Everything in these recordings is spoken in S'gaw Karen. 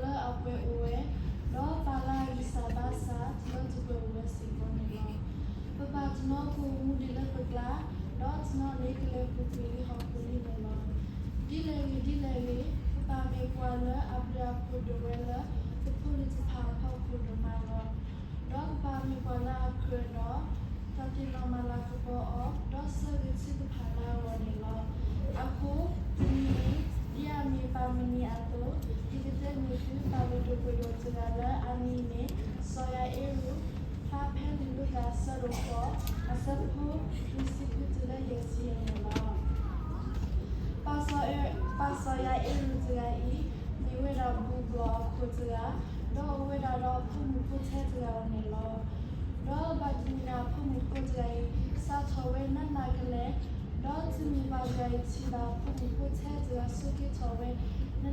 လၢအပှဲၤအိၣ်ဝဲ, ဒီးပာ်လၢအဂံၢ်စၢ်ဘါစၢ်တလၢတပှဲၤအိၣ်ဝဲစ့ၢ်ကီးန့ၣ်လီၤ. ပပာ်တနီၤကိၢ်မူဒံးလၢပကျါ, ဒီးတနီၤန့ၣ်ကလဲၤပူၤကွံာ်လံဟီၣ်ခိၣ်လံန့ၣ်လီၤ. ဒ်လဲၣ်ဂ့ၤဒ်လဲၣ်ဂ့ၤ, ပပၢ်မ့ၢ်ပှၤလၢအဘျုးအဖှိၣ်ဒိၣ်ဝဲလၢ ပဖိလံၤတဖၣ်အဖီခိၣ်ဒိၣ်မးလီၤ. ဒီးပပၢ်မ့ၢ်ပှၤလၢအကြၢးဒီး တၢ်သ့ၣ်နီၣ်မၤလၤကပီၤအီၤ, ဒီးဆၢဂ့ၤဆူတဖၣ်လၢအဂီၢ်န့ၣ်လီၤ. အဃိ, တနံၤအံၤ, ဒ်အမ့ၢ်ပၢ်မုၢ်နံၤအသိး, ယကတဲန့ၢ်သုပၢ်လုၢ်ဒိၣ်ပှ့ၤဒိၣ်တဂၤလၢအမံၤမ့ၢ် စီၤယၤအ့ရူး, ဖျါဖဲလံာ်လူၤကၣ်အဆၢဒိၣ်ဃိး, အဆၢဖိလွံၢ်ဆံဃုတုၤလၢယဲၢ်ဆံယဲၢ်န့ၣ်လီၤ. ပၢ်စီၤယၤအ့ရူးတဂၤအံၤ, မ့ၢ်ဝဲဒၣ်ဘူၣ်ဘျီၣ်အခိၣ်တဂၤ, ဒီးအိၣ်ဝဲဒၣ်ဒီးအဖိမုၣ်ဖိထဲတဂၤဧိၤန့ၣ်လီၤ. ဒီးဘၣ်တနံၤအဖိမုၣ်ဖိတဂၤအံၤ စးထီၣ်ဝဲနးနးကလဲာ်, ဒီးတုၤမ့ၢ်ပၢ်တဂၤအံၤထံၣ်ဘၣ်အဖိမုၣ်ဖိထဲတဂၤဆိးက့ထီၣ်ဝဲ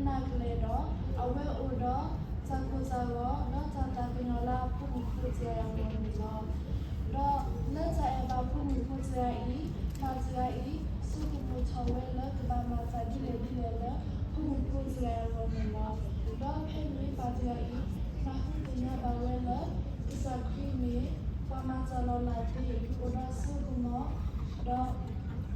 နးနးကလဲာ်ဒီး, အဝဲအိၣ်ဒီးတၢ်ကိၢ်တၢ်ဂီၤ, ဒီးတၢ်သးကညီၤလၢအဖိမုၣ်ဖိတဂၤအဂီၢ်န့ၣ်လီၤ. ဒီးလၢတၢ်အဲၣ်ဘၣ်ဖိမုၣ်ဖိတဂၤအံၤ, ပၢ်တဂၤအံၤ ဆိကမိၣ်ထီၣ်ဝဲလၢကဘၣ်မၤတၢ်ဒ်လဲၣ်ဒ်လဲၣ်လၢဖိမုၣ်ဖိတဂၤအဂီၢ်န့ၣ်လီၤ. ဒီးဖဲန့ၣ်ပၢ်တဂၤအံၤ နၢ်ဟူသ့ၣ်ညါဘၣ်ဝဲလၢ ကစၢ်ခရံာ်မ့ၢ်ပှၤမၤတၢ်လီၤလးသ့,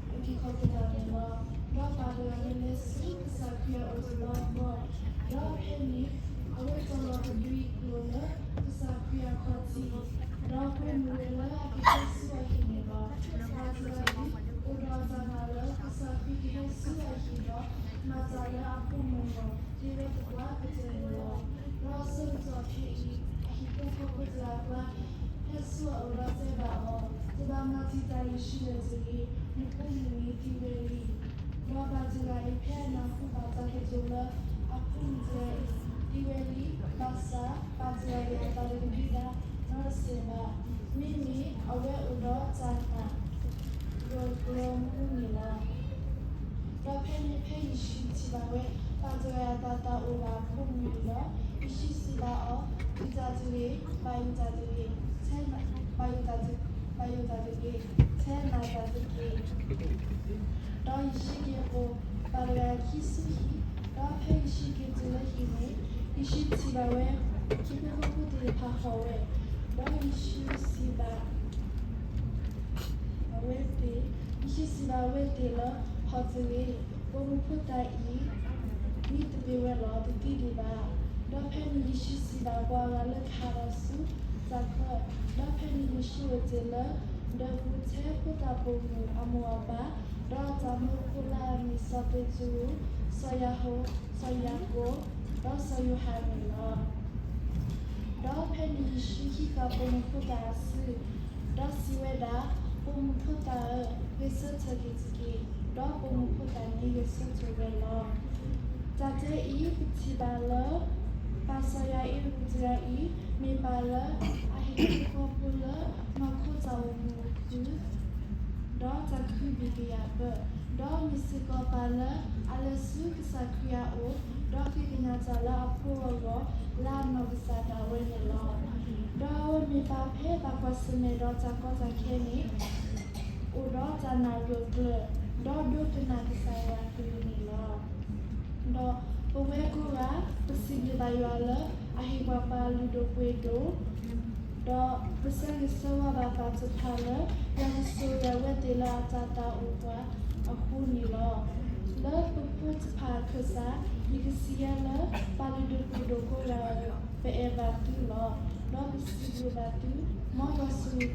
အိၣ်ဒီးစိကမီၤ, ဒီး အက့ၤခီၣ်က့ၤတၢ်န့ၣ်လီၤ. ဒီးပၢ်တဂၤအံၤလဲၤဆူကစၢ်ခရံာ်အအိၣ်တဘျီဃီ, ဒီးဖဲန့ၣ် အဝဲတီၤလီၤတဘျုးကျိာ်လၢကစၢ်ခရံာ်အခီၣ်ထံး, ဒီးကွဲမုာ်ဝဲလၢအကဟဲဆူအဟံၣ်န့ၣ်လီၤ. ပၢ်တဂၤအံၤ အိၣ်ဒီးတၢ်နာ်လၢကစၢ်ခရံာ်ကဟဲဆူအဟံၣ်ဒီး မၤတၢ်လၢအဖိမုၣ်အဂီၢ် သ့ဝဲသပှၢ်ကတၢၢ်န့ၣ်လီၤ. ဒီးဆၢကတီၢ်ခဲအံၤ အဟံၣ်ဖိဃီဖိတဂၤအကျါ ဟဲဆူအအိၣ်ဒီးတဲဘၣ်အီၤ, တဘၣ်မၤတံာ်တာ်ယ့ၣ်ၡူးလဲၣ်တဂ့ၤ, နဖိမုၣ်န့ၣ်သံဝဲလံ. ဒီးပၢ်တဂၤအံၤ ဖဲအနၢ်ဟူဘၣ်တၢ်ကတိၤလၢအဖိမုၣ်တဂၤအံၤ သံဝဲလံ, ဘၣ်ဆၣ်ပၢ်တဂၤအံၤအသးတကဒံကဒါနီတစဲးဘၣ်, မ့မ့ၢ်အဝဲအိၣ်ဒီးတၢ်နာ် ဂၢၢ်ကျၢၤမူန့ၣ်လီၤ. ဒီးဖဲန့ၣ်ဖဲယ့ၣ်ၡူးထံၣ်ဘၣ်ဝဲ ပၢ်တဂၤအံၤအသးသးအိၣ်ဘၣ်အဖိမုၣ်န့ၣ်ဒီး, ယ့ၣ်ၡူးစံးဘၣ်အီၤ, ဒုးတၢ်တဂ့ၤ, ဘၣ်ယိၣ်တၢ်တဂ့ၤ, ဘၣ်ယိၣ်တၢ်တဂ့ၤ, ဘၣ်ယိၣ်တၢ်တဂ့ၤ, ထဲနၤတၢ်တဂ့ၤ. ဒီးယ့ၣ်ၡူးက့ၤအပိာ်ပၢ်တဂၤအခံဆူဟံၣ်, ဒီးဖဲယ့ၣ်ၡူးက့ၤတုၤလၢဟံၣ်န့ၣ်, ယ့ၣ်ၡူးထံၣ်ဘၣ်ဝဲ ဟံၣ်ဖိဃီဖိသ့ၣ်တဖၣ်ဟီၣ်ဝဲ, ဒီးယ့ၣ်ၡူးစံးဘၣ် အဝဲသ့ၣ်, ယ့ၣ်ၡူးစံးဘၣ်အဝဲသ့ၣ်လၢ ဟီၣ်တဂ့ၤ, ပိာ်မုၣ်ဖိသၣ်အံၤ မံသပ့ၤဝဲလီၤ, တသံဒံးဘၣ်. ဒီးဖဲန့ၣ်ယ့ၣ်ၡူးစံးဘၣ်ပှၤဂၤလၢခးအီၤဆူတၢ်ခၢၣ်, ဒီးဖဲန့ၣ်ယ့ၣ်ၡူးအိၣ်တ့ၢ်လၢဒၢးပူၤထဲဖိသၣ်ပိာ်မုၣ်အမိၢ်အပၢ်, ဒီးအတၢ်မၢဖိလၢအမ့ၢ်စီၤပ့းတရူး, စီၤယၤဟိ, စီၤယၤကိာ်, ဒီးစီၤယိၤဟၣ်န့ၣ်လီၤ. ဒီးဖဲန့ၣ်ယ့ၣ်ၡူးဟံးဃာ်ပိာ်မုၣ်ဖိသၣ်အစု, ဒီးစံးဝဲဒၣ်, ပိာ်မုၣ်ဖိသၣ်ဧၢ, ဂဲၤဆၢထၢၣ်က့ၤတက့ၢ်. ဒီးပိာ်မုၣ်ဖိသၣ်န့ၣ်ဂဲၤဆၢထၢၣ်ဝဲလီၤ. တၢ်တဲအံၤပထံၣ်ဘၣ်လၢ ပၢ်စီၤယၤအ့ရူးတဂၤအံၤ မ့ၢ်ပၢ်လၢအဟ့ၣ်ခီဖျိဖိလၢနီၢ်ခိတၢ်အိၣ်မူအပူၤ ဒီးတၢ်ကဟုဘံၣ်ကယာ်ပၢၢ်, ဒီးမ့ၢ်စ့ၢ်ကီးပၢ်လၢအလဲၤဆူကစၢ်ခရံာ်အအိၣ်, ဒီးဃ့ကညးတၢ်လၢအဖိအဂီၢ် လၢအနီၢ်ကစၢ်ဒၣ်ဝဲန့ၣ်လီၤ. ဒီးအဝဲမ့ၢ်ပၢ်ဖဲဘၣ်ကွၢ်ဆၢၣ်မဲာ်ဒီးတၢ်ကီတၢ်ခဲန့ၣ် အိၣ်ဒီးတၢ်နာ်ဂၢၢ်ကျၢၤ, ဒီးဒိကနၣ်ကစၢ်ယွၤအကလုၢ်န့ၣ်လီၤ. ဒီးပဝဲကိးဂၤ ပစံးဘျုးဘၣ်ယွၤလၢအဟ့ၣ်ပှၤပၢ်လုၢ်ဒိၣ်ပှ့ၤဒိၣ်, ဒီးပဆၢဂ့ၤဆၢဝါဘၣ်ပၢ်တဖၣ်လၢ ယွၤကဆိၣ်ဂ့ၤအဝဲသ့ၣ်လၢအတၢ်သးအိၣ်ပှၤအဃိန့ၣ်လီၤ. လၢပဖိတဖၣ်အခၢၣ်စး ယကစံးယဲလၢ ပၢ်လုၢ်ဒိၣ်ပှ့ၤဒိၣ်ကိးဂၤဧၢ, ပအဲၣ်ဘၣ်သုလီၤ. ဒီးပစံးဘျုးဘၣ်သု, မ်ယွၤဆိၣ်ဂ့ၤ